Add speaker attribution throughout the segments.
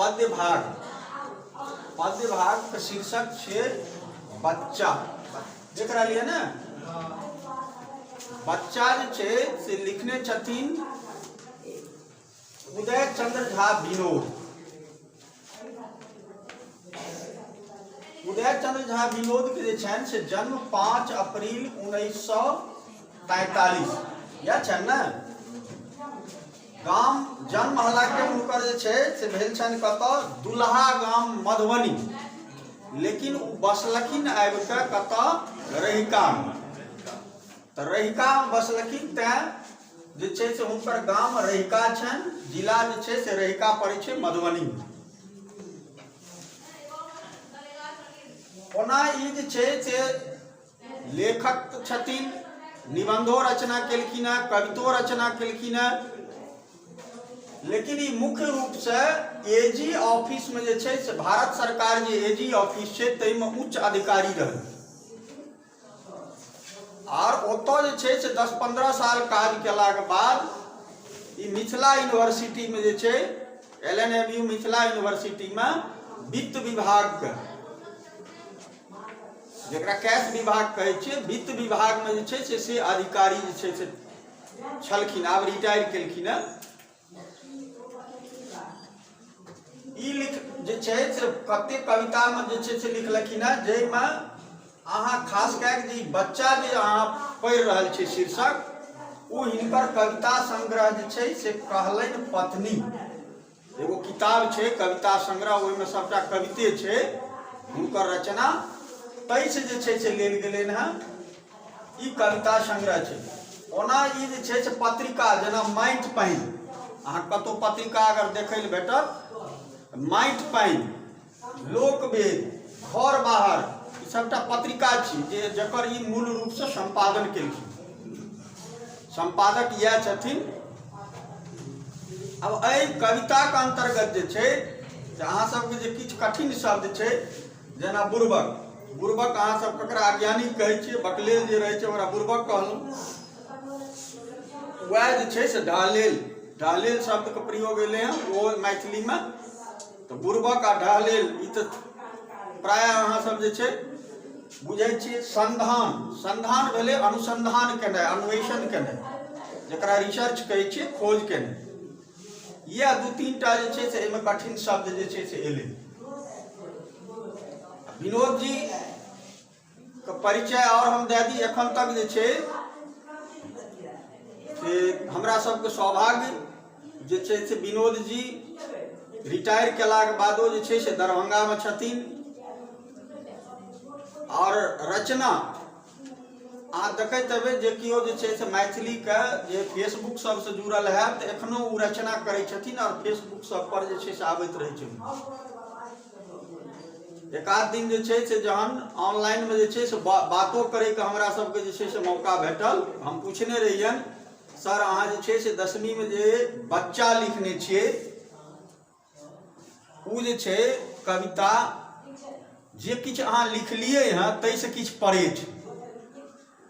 Speaker 1: पद्य भाग। पद्य भाग के शीर्षक छै बच्चा। देख रहलियै ने? बच्चा जे छै से लिखने छथिन उदय चंद्र झा विनोद। उदय चंद्र झा विनोद के जे छनि से जन्म 5 अप्रैल 1943 इएह छनि ने? गाम जन्म हालांकि हुनकर जे छै से भेल छनि कतऽ? दुल्हा गाम मधुबनी, लेकिन ओ बसलखिन आबि कऽ कतऽ? रहिकामे। तऽ रहिकामे बसलखिन, तैं जे छै से हुनकर गाम रहिका छनि, जिला जे छै से रहिका पड़ै छै मधुबनीमे। ओना ई जे छै से लेखक तऽ छथिन, निबंधो रचना केलखिन हेँ, कवितो रचना केलखिन हेँ, लेकिन ई मुख्य रूपसँ ए जी ऑफिसमे जे छै से भारत सरकार जे ए जी ऑफिस छै ताहिमे उच्च अधिकारी रहै, आर ओतऽ जे छै से 10-15 साल काज केलाके बाद ई मिथिला यूनिवर्सिटीमे जे छै L N M U Mithila यूनिवर्सिटीमे वित्त विभागके, जकरा कैश विभाग कहै छियै, वित्त विभागमे जे छै से अधिकारी जे छै से छलखिन, आब रिटायर केलखिन हेँ। ई लिख जे छै से कते कवितामे जे छै से लिखलखिन हेँ, जाहिमे अहाँ खास कए कऽ जे ई बच्चा जे अहाँ पढ़ि रहल छी शीर्षक, ओ हिनकर कविता संग्रह जे छै से कहलनि पत्नी, एगो किताब छै कविता संग्रह, ओहिमे सबटा कविते छै हुनकर रचना, ताहिसँ जे छै से लेल गेलनि हेँ। ई कविता संग्रह छै। ओना ई जे छै से पत्रिका जेना माटि पानि, अहाँ कतहु पत्रिका अगर देखै लए भेटत, माटि पानि, लोकवेद, घर बाहर, ई सबटा पत्रिका छी जे जकर ई मूल रूपसँ सम्पादन केलखिन। सम्पादक इएह छथिन। आब एहि कविताके अन्तर्गत जे छै से अहाँ सबके जे किछु कठिन शब्द छै, जेना बुड़बक। बुड़बक अहाँ सब ककरा अज्ञानी कहै छियै, बकलेल जे रहै छै ओकरा बुड़बक कहलहुँ। वएह जे छै से ढहलेल, ढहलेल शब्दके प्रयोग एलै हँ ओ मैथिलीमे। तऽ बुड़बक आ ढहलेल ई तऽ प्रायः अहाँ सब जे छै बुझै छियै। संधान, संधान भेलै अनुसंधान केनाइ, अन्वेषण केनाइ, जकरा रिसर्च कहै छियै, खोज केनाइ। इएह दू तीन टा जे छै से एहिमे कठिन शब्द जे छै से एलै। विनोद जी के परिचय आओर हम दए दी। एखन तक जे छै से हमरा सबके सौभाग्य जे छै से विनोद जी रिटायर केलाके बादो जे छै से दरभंगामे छथिन। आओर रचना अहाँ देखैत हेबै जे केओ जे छै से मैथिलीके जे फेसबुक सबसँ जुड़ल हैत, तऽ एखनो ओ रचना करै छथिन आओर फेसबुक सब पर जे छै से आबैत रहै छै। एकाध दिन जे छै से जहन ऑनलाइनमे जे छै से बातो करैके हमरा सबके जे छै से मौका भेटल, हम पुछने रहियनि, सर अहाँ जे छै से दसमीमे जे बच्चा लिखने छियै ओ जे छै कविता जे किछु अहाँ लिखलियै हँ ताहिसँ किछु परे छै।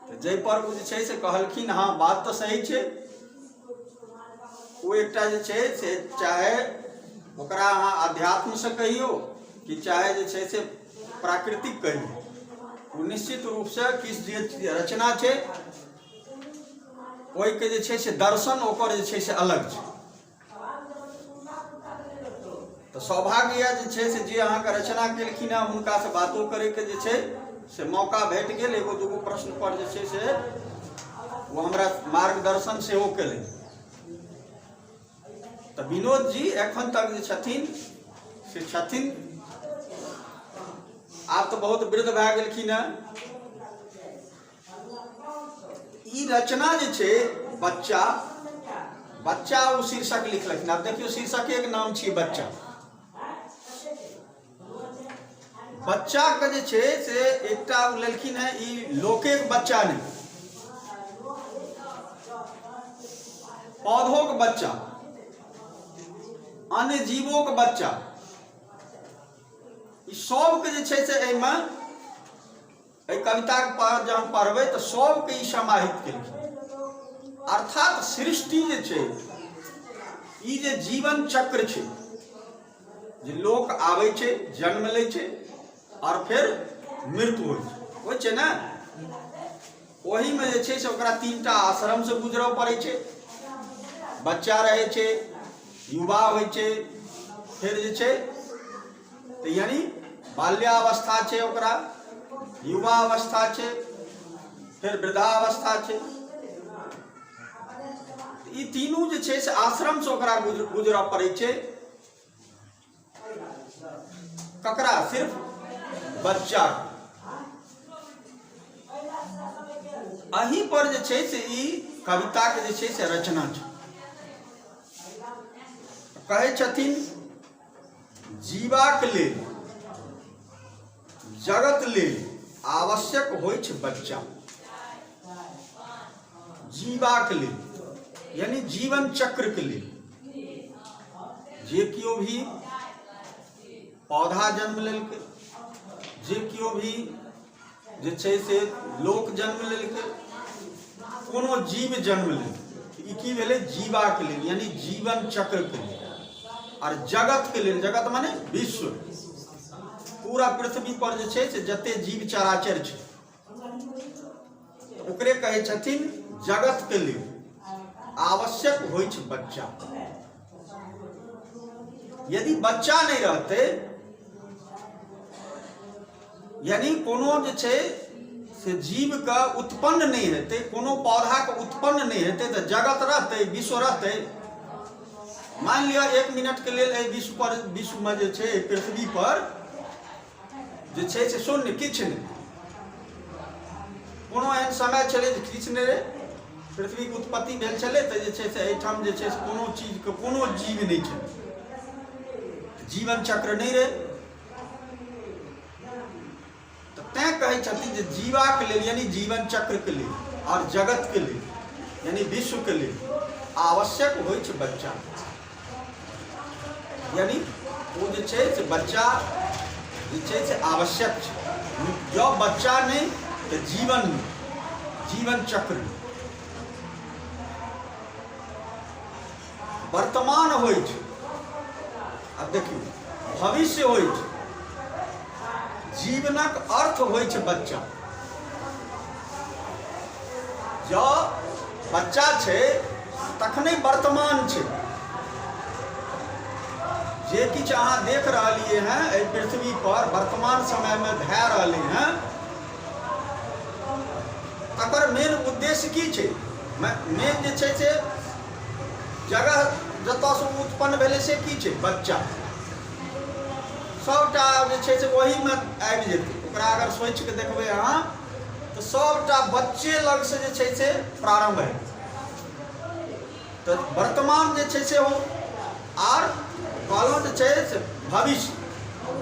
Speaker 1: तऽ जाहिपर ओ जे छै से कहलखिन हँ बात तऽ सही छै। ओ एकटा जे छै से चाहे ओकरा अहाँ अध्यात्मसँ कहियौ कि चाहे जे छै से प्राकृतिक कहियौ, ओ निश्चित रूपसँ किछु जे रचना छै ओहिके जे छै से दर्शन ओकर जे छै से अलग छै। तऽ सौभाग्य यऽ जे छै से जे अहाँके रचना केलखिन हेँ हुनकासँ बातो करैके जे छै से मौका भेट गेल। एगो दूगो प्रश्न पर जे छै से ओ हमरा मार्गदर्शन सेहो केलनि। तऽ विनोद जी एखन तक जे छथिन से छथिन, आब तऽ बहुत वृद्ध भए गेलखिन हेँ। ई रचना जे छै बच्चा, बच्चा ओ शीर्षक लिखलखिन। आब देखियौ शीर्षके के नाम छियै बच्चा। बच्चा के जे छै से एकटा ओ लेलखिन हेँ, ई लोके के बच्चा नहि, पौधों के बच्चा, अन्य जीवों के बच्चा, ई सबके जे छै से एहिमे एहि कविताके पाठ जहन पढ़बै तऽ सबके ई समाहित केलखिन। अर्थात सृष्टि जे छै, ई जे जीवन चक्र छै, जे लोक आबै छै, जन्म लै छै आओर फेर मृत्यु होइ छै, होइ छै ने? ओहीमे जे छै से ओकरा 3 टा आश्रमसँ गुजरऽ पड़ै छै। बच्चा रहै छै, युवा होइ छै, फेर जे छै तऽ यानि बाल्यावस्था छै, ओकरा युवा अवस्था छै, फेर वृद्धावस्था छै। ई तीनू जे छै से आश्रमसँ ओकरा गुजरऽ पड़ै छै। ककरा? सिर्फ बच्चा। अही पर जे छै से ई कविताके जे छै से रचना छै। कहै छथिन, जीवाक लेल, जगत लेल आवश्यक होइ छै बच्चा। जीवाक लेल यानी जीवन चक्रके लेल। जे केओ भी पौधा जन्म लेलकै, जे केओ भी जे छै से लोक जन्म लेलकै, कोनो जीव जन्म लेलकै, ई की भेलै? जीवाके लेल यानी जीवन चक्रके लेल। आर जगतके लेल, जगत माने विश्व, पूरा पृथ्वी पर जे छै से जते जीव चराचर छै, तऽ ओकरे कहै छथिन, जगतके लेल आवश्यक होइ छै बच्चा। यदि बच्चा नहि रहतै, यानी कोनो जे छै से जीवके उत्पन्न नहि हेतै, कोनो पौधाके उत्पन्न नहि हेतै, तऽ जगत रहतै, विश्व रहतै? मानि लिअ एक मिनटके लेल एहि विश्व पर, विश्वमे जे छै, पृथ्वी पर जे छै से शून्य, किछु नहि। कोनो एहन समय छलै जे किछु नहि रहै। पृथ्वीके उत्पत्ति भेल छलै तऽ जे छै से एहिठाम जे छै से कोनो चीजके, कोनो जीव नहि छलै, जीवन चक्र नहि रहै। तऽ तैँ कहै छथिन जे जीवाके लेल यानी जीवन चक्रके लेल आओर जगतके लेल यानी विश्वके लेल आवश्यक होइ छै बच्चा। यानी ओ जे छै से बच्चा जे छै से आवश्यक छै। जँ बच्चा नहि तऽ जीवन नहि, जीवन चक्र नहि। वर्तमान होइ छै, आब देखियौ, भविष्य होइ छै, जीवनक अर्थ होइ छै बच्चा। जँ बच्चा छै तखने वर्तमान छै। जे किछु अहाँ देख रहलियै हेँ एहि पृथ्वी पर वर्तमान समयमे भए रहलै हेँ, तकर मेन उद्देश्य की छै? मेन जे छै से जगह जतऽसँ उत्पन्न भेलै से की छै? बच्चा। सभटा जे छै से ओहीमे आबि जेतै। ओकरा अगर सोचि कऽ देखबै अहाँ तऽ सभटा बच्चे लगसँ जे छै से प्रारम्भ हेतै। तऽ वर्तमान जे छै से ओ आर कहलहुँ जे छै से भविष्य,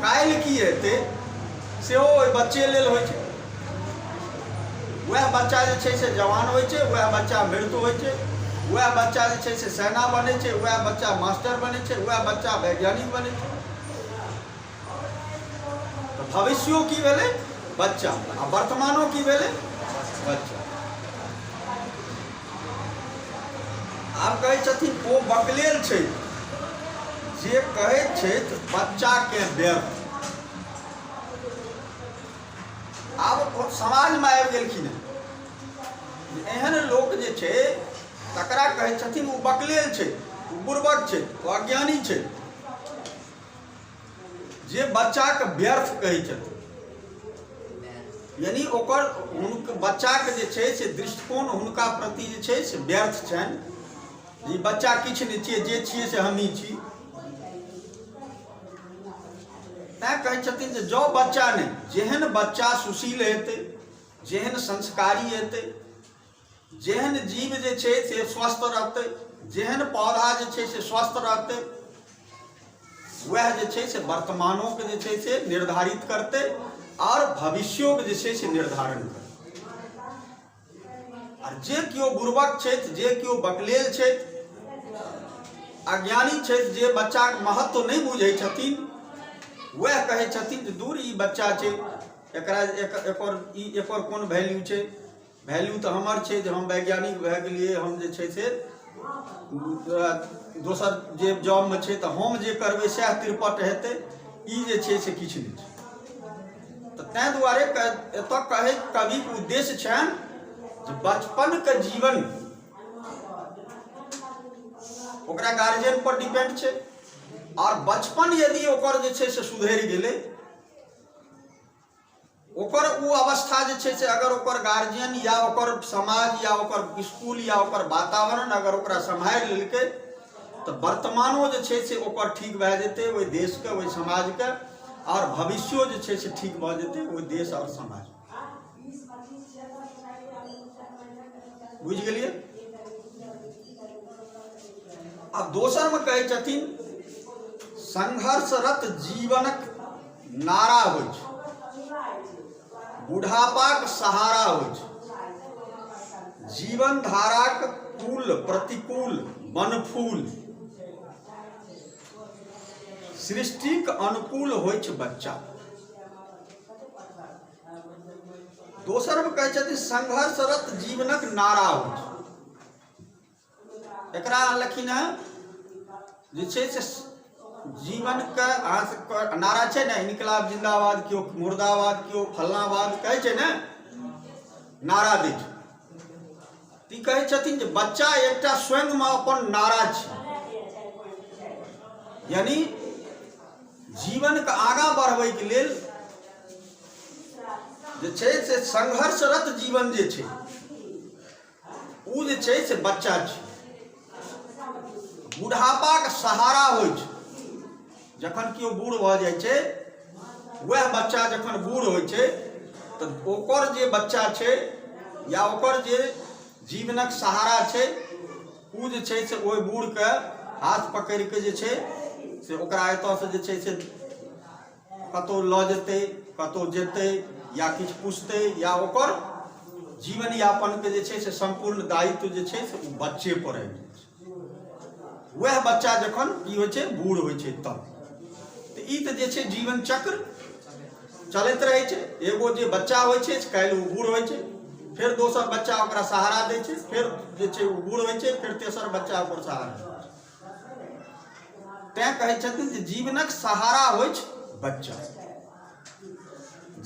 Speaker 1: काल्हि की हेतै, सेहो ओहि बच्चे लेल होइ छै। वएह बच्चा जे छै से जवान होइ छै, वएह बच्चा मृत्यु होइ छै, वएह बच्चा जे छै से सेना बनै छै, वएह बच्चा मास्टर बनै छै, वएह बच्चा वैज्ञानिक बनै छै। तऽ भविष्यो की भेलै? बच्चा। आ वर्तमानो की भेलै? बच्चा। आब कहै छथिन, ओ बकलेल छै जे कहै छथि बच्चाके व्यर्थ। आब ओ समाजमे आबि गेलखिन हेँ एहन लोक जे छै, तकरा कहै छथिन ओ बकलेल छै, ओ बुड़बक छै, ओ अज्ञानी छै, जे बच्चाके व्यर्थ कहै छथिन। यानी ओकर हुनक बच्चाके जे छै से दृष्टिकोण हुनका प्रति जे छै से व्यर्थ छनि। ई बच्चा किछु नहि छियै, जे छियै से हमही छी। तैँ कहै छथिन जे जँ बच्चा नहि, जेहन बच्चा सुशील हेतै, जेहन संस्कारी हेतै, जेहन जीव जे छै से स्वस्थ रहतै, जेहन पौधा जे छै से स्वस्थ रहतै, वएह जे छै से वर्तमानोके जे छै से निर्धारित करतै आओर भविष्योके जे छै से निर्धारण करतै। आर जे केओ बुड़बक छथि, जे केओ बकलेल छथि, अज्ञानी छथि, जे बच्चाके महत्व नहि बुझै छथिन, वएह कहै छथिन जे दूर, ई बच्चा छै, एकरा एकर ई एकर कोन वैल्यू छै? वैल्यू तऽ हमर छै जे हम वैज्ञानिक भए गेलियै, हम जे छै से दोसर जे जॉबमे छै तऽ हम जे करबै सएह तिरपट हेतै, ई जे छै से किछु नहि छै। तऽ ताहि दुआरे एतऽ कहै कविके उद्देश्य छनि जे बचपनके जीवन ओकरा गार्जियन पर डिपेंड छै, आओर बचपन यदि ओकर जे छै से सुधरि गेलै, ओकर ओ अवस्था जे छै से अगर ओकर गार्जियन या ओकर समाज या ओकर स्कूल या ओकर वातावरण अगर ओकरा सम्हारि लेलकै तऽ वर्तमानो जे छै से ओकर ठीक भए जेतै ओहि देशके, ओहि समाजके, आओर भविष्यो जे छै से ठीक भऽ जेतै ओहि देश आओर समाज। बुझि गेलियै? आब दोसरमे कहै छथिन संघर्षरत जीवनक नारा होइ छै, बुढ़ापाक सहारा होइ छै, जीवन धाराक कुल प्रतिकूल बनफूल, सृष्टिक अनुकूल होइ छै बच्चा। दोसरमे कहै छथिन संघर्षरत जीवनक नारा होइ छै। एकरा अनलखिन हँ जे छै से जीवनके अहाँ सबके नारा छै ने, इनकलाब जिन्दाबाद, केओ मुर्दाबाद, केओ फल्लाबाद कहै छै ने, नारा दै छै। तऽ ई कहै छथिन जे बच्चा एकटा स्वयंमे अपन नारा छै, यानी जीवनके आगाँ बढ़बैके लेल जे छै से संघर्षरत जीवन जे छै ओ जे छै से बच्चा छै। बुढ़ापाके सहारा होइ छै। जखन केओ बूढ़ भऽ जाइ छै, वएह बच्चा जखन बूढ़ होइ छै तऽ ओकर जे बच्चा छै या ओकर जे जीवनक सहारा छै ओ जे छै से ओहि बूढ़के हाथ पकड़िके जे छै से ओकरा एतऽसँ जे छै से कतहु लऽ जेतै, कतहु जेतै या किछु पुछतै या ओकर जीवन यापनके जे छै से सम्पूर्ण दायित्व जे छै से ओ बच्चे पर आबि जाइ छै। वएह बच्चा जखन की होइ छै, बूढ़ होइ छै तब तऽ ई तऽ जे छै जीवन चक्र चलैत रहै छै। एगो जे बच्चा होइ छै काल्हि ओ बूढ़ होइ छै, फेर दोसर बच्चा ओकरा सहारा दै छै, फेर जे छै ओ बूढ़ होइ छै, फेर तेसर बच्चा ओकर सहारा दै छै। तैं कहै छथिन जे जीवनक सहारा होइ छै बच्चा।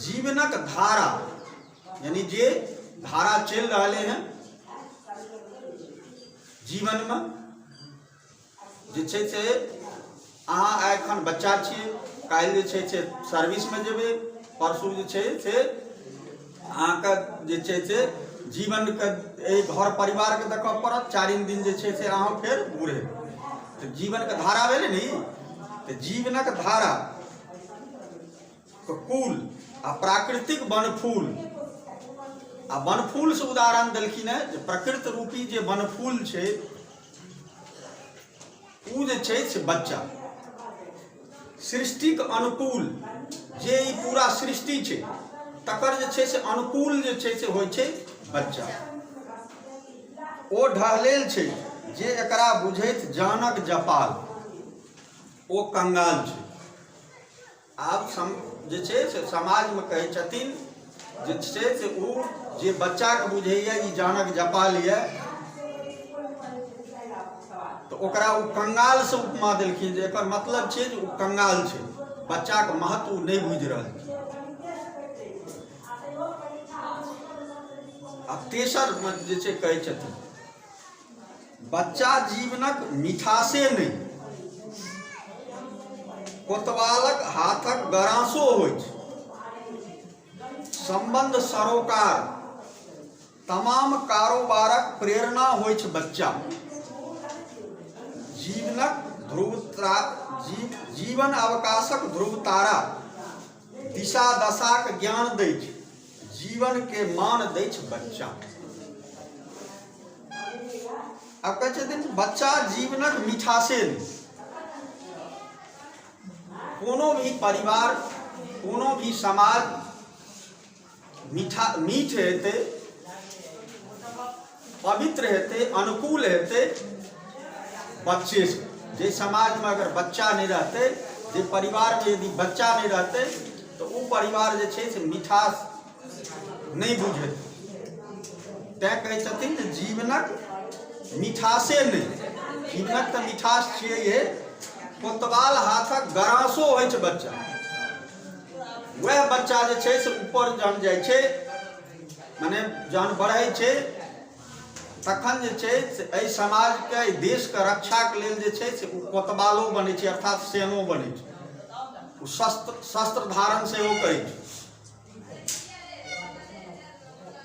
Speaker 1: जीवनक धारा यानी जे धारा चलि रहलै हँ जीवनमे जे छै से अहाँ एखन बच्चा छियै, काल्हि जे छै से सर्विसमे जेबै, परसू जे छै से अहाँके जे छै से जीवनके एहि घर परिवारके देखऽ पड़त, चारिम दिन जे छै से अहाँ फेर बूढ़ हेबै। तऽ जीवनके धारा भेलै ने ई। तऽ जीवनक धारा कुल आ प्राकृतिक बनफूल, आ बनफूलसँ उदाहरण देलखिन हेँ जे प्रकृति रूपी जे बनफूल छै ओ जे छै से बच्चा। सृष्टिक अनुकूल जे ई पूरा सृष्टि छै तकर जे छै से अनुकूल जे छै से होइ छै बच्चा। ओ ढहलेल छै जे एकरा बुझैत जानक जपाल, ओ कंगाल छै। आब सम जे छै से समाजमे कहै छथिन जे छै से ओ जे बच्चाके बुझैए ई जानक जपाल यऽ, तऽ ओकरा ओ कंगालसँ उपमा देलखिन जे एकर मतलब छै जे ओ कंगाल छै, बच्चाके महत्व ओ नहि बुझि रहल छै। आ तेसरमे जे छै कहै छथिन बच्चा जीवनक मिठासे नहि, कोतवालक हाथक गरासो होइ छै। सम्बन्ध सरोकार तमाम कारोबारक प्रेरणा होइ छै बच्चा। जीवनक ध्रुव जीवन अवकाशक ध्रुव तारा दिशा दशाक ज्ञान दै छै, जीवन के मान दै छै बच्चा। आब कहै छथिन बच्चा जीवनक मिठासे नहि। कोनो भी परिवार, कोनो भी समाज मीठा मीठ हेतै, पवित्र हेतै, अनुकूल हेतै बच्चे से। जे समाजमे अगर बच्चा नहि रहतै, जे परिवारमे यदि बच्चा नहि रहतै तऽ ओ परिवार जे छै से मिठास नहि बुझेतै। तैँ कहै छथिन जे जीवनक मिठासे नहि, जीवनक तऽ मिठास छियै हे। कोतवाल हाथक गरासो होइ छै बच्चा। वएह बच्चा जे छै से ऊपर जहन जाइ छै, मने जहन बढ़ै छै, तखन जे छै से एहि समाजके, एहि देशके रक्षाके लेल जे छै से ओ कोतवालो बनै छै, अर्थात सेनो बनै छै, ओ शस्त्र शस्त्र धारण सेहो करै छै।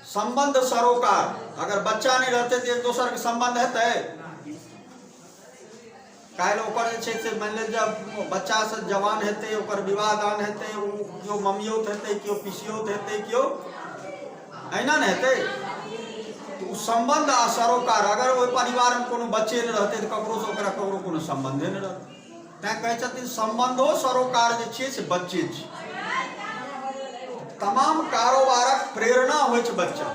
Speaker 1: सम्बन्ध सरोकार, अगर बच्चा नहि रहतै तऽ एक दोसरके सम्बन्ध हेतै? काल्हि ओकर जे छै से मानि लेल जब बच्चासँ जवान हेतै, ओकर विवाह दान हेतै, ओ केओ ममियौत हेतै, केओ पिसियौत हेतै, केओ एहिना ने हेतै। तऽ ओ सम्बन्ध आ सरोकार, अगर ओहि परिवारमे कोनो बच्चे नहि रहतै तऽ ककरोसँ ओकरा ककरो कोनो सम्बन्धे नहि रहतै। तैँ कहै छथिन सम्बन्धो सरोकार जे छियै से बच्चे छियै। तमाम कारोबारक प्रेरणा होइ छै बच्चा।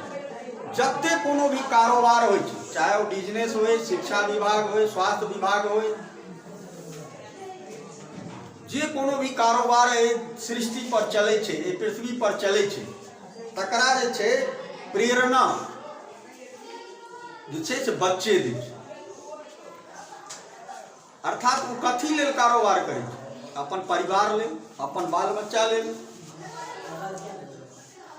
Speaker 1: जते कोनो भी कारोबार होइ छै, चाहे ओ बिजनेस होइ, शिक्षा विभाग होइ, स्वास्थ्य विभाग होइ, जे कोनो भी कारोबार एहि सृष्टि पर चलै छै, एहि पृथ्वी पर चलै छै, तकरा जे छै प्रेरणा जे छै से बच्चे दै छै। अर्थात ओ कथी लेल कारोबार करै छै? अपन परिवार लेल, अपन बाल बच्चा लेल।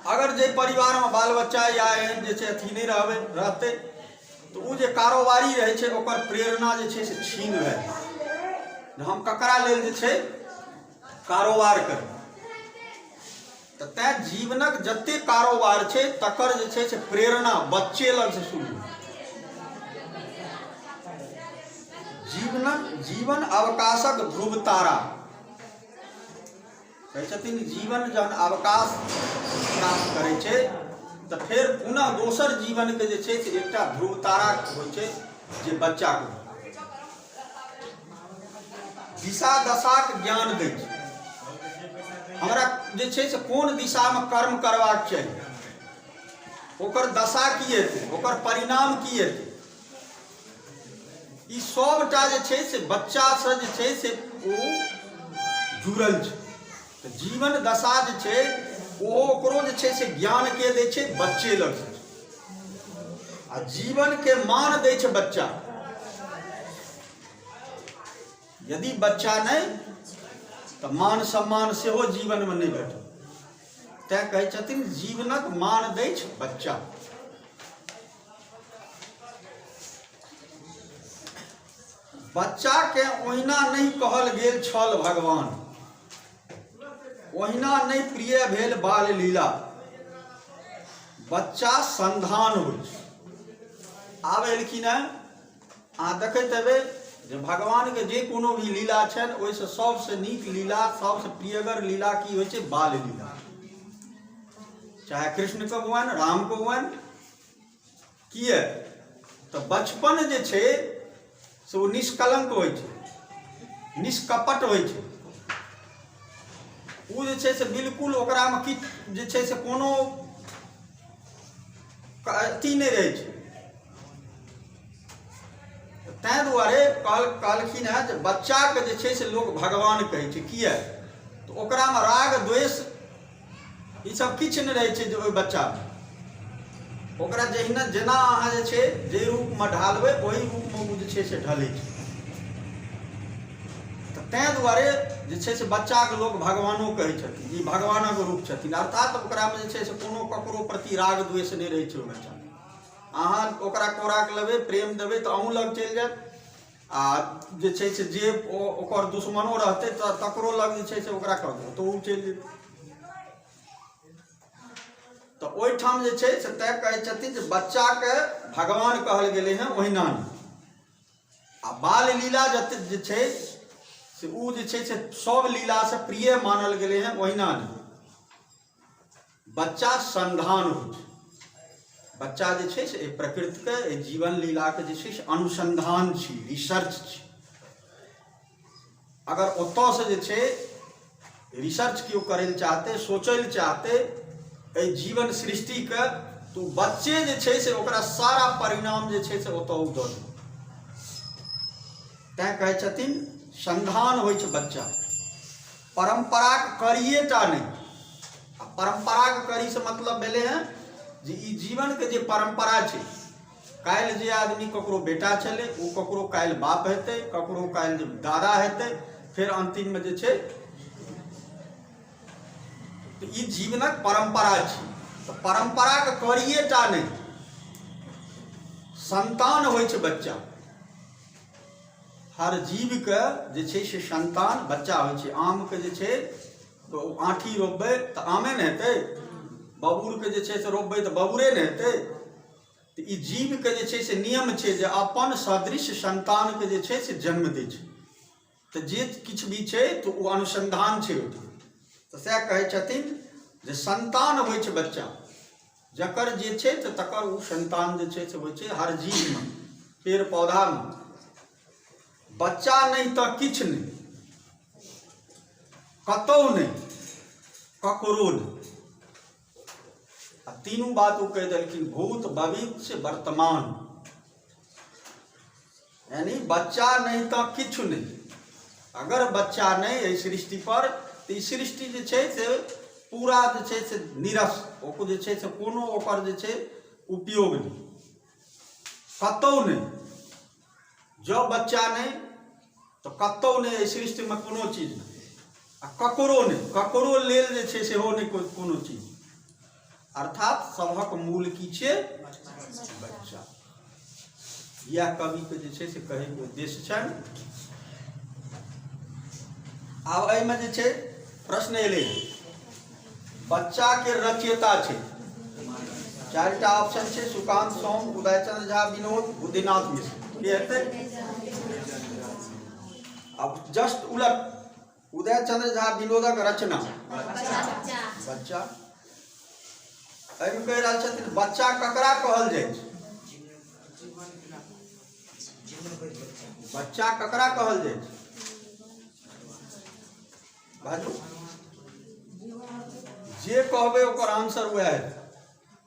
Speaker 1: अगर जे परिवारमे बाल बच्चा या एहन जे छै अथी नहि रहबै रहतै तऽ ओ जे कारोबारी रहै छै ओकर प्रेरणा जे छै से छीन भए जाइ जे हम ककरा लेल जे छै कारोबार करी। तऽ तैँ जीवनक जते कारोबार छै तकर जे छै से प्रेरणा बच्चे लगसँ शुरू। जीवनक जीवन अवकाशक ध्रुव तारा कहै छथिन। जीवन जहन अवकाश प्राप्त करै छै तऽ फेर पुनः दोसर जीवनके जे छै से एकटा ध्रुव तारा होइ छै जे बच्चाके दिशा दशाक ज्ञान दै छै। हमरा जे छै से कोन दिशामे कर्म करबाक चाही, ओकर दशा की हेतै, ओकर परिणाम की हेतै, ई सबटा जे छै से बच्चासँ जे छै से ओ जुड़ल छै। तऽ जीवन दशा जे छै ओ ओकरो जे छै से ज्ञान के दै छै? बच्चे लग छै। आ जीवनके मान दै छै बच्चा। यदि बच्चा नहि तऽ मान सम्मान सेहो जीवनमे नहि भेटत। तैँ कहै छथिन जीवनक मान दै छै बच्चा। बच्चाके ओहिना नहि कहल गेल छल भगवान, ओहिना नहि प्रिय भेल बाल लीला। बच्चा संधान होइ छै। आब एलखिन हेँ, अहाँ देखैत हेबै जे भगवानके जे कोनो भी लीला छनि ओहिसँ सबसँ नीक लीला, सबसँ प्रियगर लीला की होइ छै? बाल लीला। चाहे कृष्णके हुअनि, रामके हुअनि। किए तऽ बचपन जे छै से ओ निष्कलंक होइ छै, निष्कपट होइ छै। ओ जे छै से बिल्कुल ओकरामे किछु जे छै से कोनो अथी नहि रहै छै। ताहि दुआरे कहलखिन हेँ जे बच्चाके जे छै से लोक भगवान कहै छै। किए तऽ ओकरामे राग द्वेष ई सब किछु नहि रहै छै जे ओहि बच्चामे ओकरा जहिना जेना अहाँ जे छै जाहि रूपमे ढालबै ओहि रूपमे ओ जे छै से ढलै छै। तऽ ताहि दुआरे जे छै से बच्चाके लोक भगवानो कहै छथिन, ई भगवानक रूप छथिन। अर्थात ओकरामे जे छै से कोनो ककरो प्रति राग द्वेष नहि रहै छै ओहि बच्चामे। अहाँ ओकरा कोराके लेबै, प्रेम देबै तऽ अहूँ लग चलि जायत, आ जे छै से जे ओकर दुश्मनो रहतै तऽ तकरो लग जे छै से ओकरा कहबै तऽ ओ चलि जेतै। तऽ ओहिठाम जे छै से तय कहै छथिन जे बच्चाके भगवान कहल गेलै हँ ओहिना नहि। आ बाल लीला जते जे छै से ओ जे छै से सब लीलासँ प्रिय मानल गेलै हँ ओहिना नहि। बच्चा संधान होइ छै। बच्चा जे छै से एहि प्रकृतिके, एहि जीवन लीलाके जे छै से अनुसन्धान छी, रिसर्च छी। अगर ओतऽसँ जे छै रिसर्च केओ करै लए चाहतै, सोचै लए चाहतै एहि जीवन सृष्टिके, तऽ ओ बच्चे जे छै से ओकरा सारा परिणाम जे छै से ओतऽ ओ दऽ देतै। तैँ कहै छथिन संधान होइ छै बच्चा। परम्पराके कड़िए टा नहि, आ परम्पराके कड़ीसँ मतलब भेलै हँ जे ई जीवनके जे परम्परा छै, काल्हि जे आदमी ककरो बेटा छलै ओ ककरो काल्हि बाप हेतै, ककरो काल्हि दादा हेतै, फेर अन्तिममे जे छै तऽ ई जीवनक परम्परा छी। तऽ परम्पराके करिए टा नहि, संतान होइ छै बच्चा। हर जीवके जे छै से संतान बच्चा होइ छै। आमके जे छै तऽ ओ आँठी रोपबै तऽ आमे ने हेतै, बबूरके जे छै से रोपबै तऽ बबूरे ने हेतै। तऽ ई जीवके जे छै से नियम छै जे अपन सदृश संतानके जे छै से जन्म दै छै। तऽ जे किछु भी छै तऽ ओ अनुसन्धान छै ओहिठाम। तऽ सएह कहै छथिन जे संतान होइ छै बच्चा, जकर जे छै तऽ तकर ओ संतान जे छै से होइ छै हर जीवमे, पेड़ पौधामे। बच्चा नहि तऽ किछु नहि, कतहु नहि, ककरो नहि। आ तीनू बात ओ कहि देलखिन, भूत भविष्य वर्तमान। यानी बच्चा नहि तऽ किछु नहि। अगर बच्चा नहि एहि सृष्टि पर तऽ ई सृष्टि जे छै से पूरा जे छै से नीरस, ओकर जे छै से कोनो ओकर जे छै उपयोग नहि, कतहु नहि। जँ बच्चा नहि तऽ कतहु नहि एहि सृष्टिमे कोनो चीज नहि, आ ककरो नहि, ककरो लेल जे छै सेहो नहि कोनो चीज। अर्थात सभक मूल की छै? बच्चा। इएह कविके जे छै से कहैके उद्देश्य छनि। आब एहिमे जे छै प्रश्न एलै, बच्चाके रचयिता छै। चारिटा ऑप्शन छै, सुकांत सोम, उदयचंद्र झा विनोद, बुद्धिनाथ मिश्र। के हेतै? आब जस्ट उलट, उदयचंद्र झा विनोदक रचना बच्चा। एहिमे कहि रहल छथिन बच्चा ककरा कहल जाइ छै? बच्चा ककरा कहल जाइ छै? बाजू, जे कहबै ओकर आंसर वएह हेतै।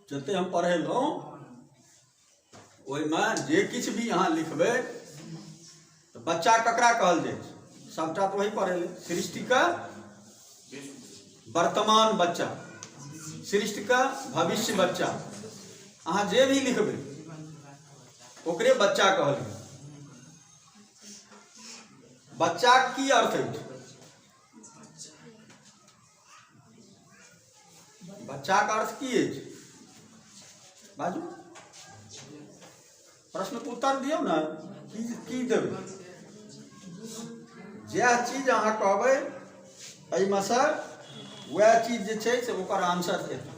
Speaker 1: जते हम पढ़ेलहुँ ओहिमे जे किछु भी अहाँ लिखबै तऽ बच्चा ककरा कहल जाइ छै, सबटा तऽ वही पढ़ेलै। सृष्टिके वर्तमान बच्चा, सृष्टिके भविष्य बच्चा, अहाँ जे भी लिखबै ओकरे बच्चा कहल गेल। बच्चाक की अर्थ अछि? बच्चाक अर्थ की अछि? बाजू, प्रश्नके उत्तर दियौ ने। की की देबै? जएह चीज अहाँ कहबै एहिमे से वएह चीज जे छै से ओकर आंसर एतै।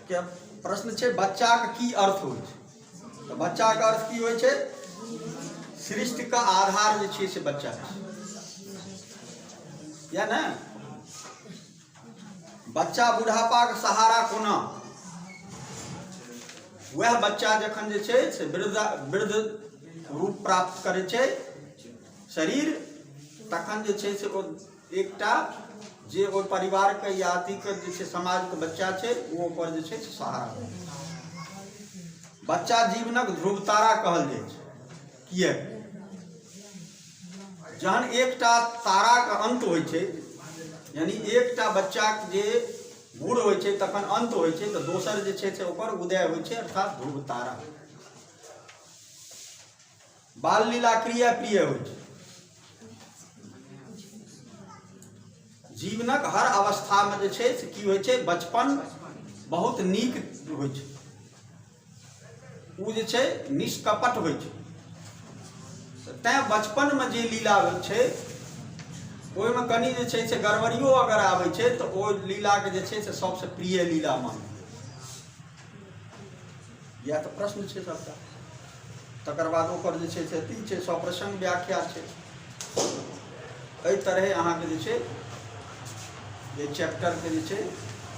Speaker 1: के प्रश्न छै बच्चाके की अर्थ होइ छै? तऽ बच्चाके अर्थ की होइ छै? सृष्टिके आधार जे छै से बच्चा छै, या ने? बच्चा बुढ़ापाके सहारा कोना? वएह बच्चा जखन जे छै से वृद्ध वृद्ध रूप प्राप्त करै छै शरीर, तखन जे छै से ओ एकटा जे ओहि परिवारके या अथीके जे छै समाजके बच्चा छै, ओ ओकर जे छै से सहारा। बच्चा जीवनक ध्रुव तारा कहल जाइ छै किएक? जहन एकटा ताराके अन्त होइ छै, यानी एकटा बच्चाके जे बूढ़ होइ छै तखन अन्त होइ छै, तऽ दोसर जे छै से ओकर उदय होइ छै, अर्थात ध्रुव तारा। बाल लीला क्रिया प्रिय होइ छै। जीवनक हर अवस्थामे जे छै से की होइ छै, बचपन बहुत नीक होइ छै। ओ जे छै निष्कपट होइ छै। तैँ बचपनमे जे लीला होइ छै ओहिमे कनि जे छै से गड़बड़ियो अगर आबै छै तऽ ओ लीलाके जे छै से सबसँ प्रिय लीला मानल। इएह तऽ प्रश्न छै सबटा। तकर बाद ओकर जे छै से अथी छै, सप्रसंग व्याख्या छै। एहि तरहे अहाँके जे छै जे चैप्टरके जे छै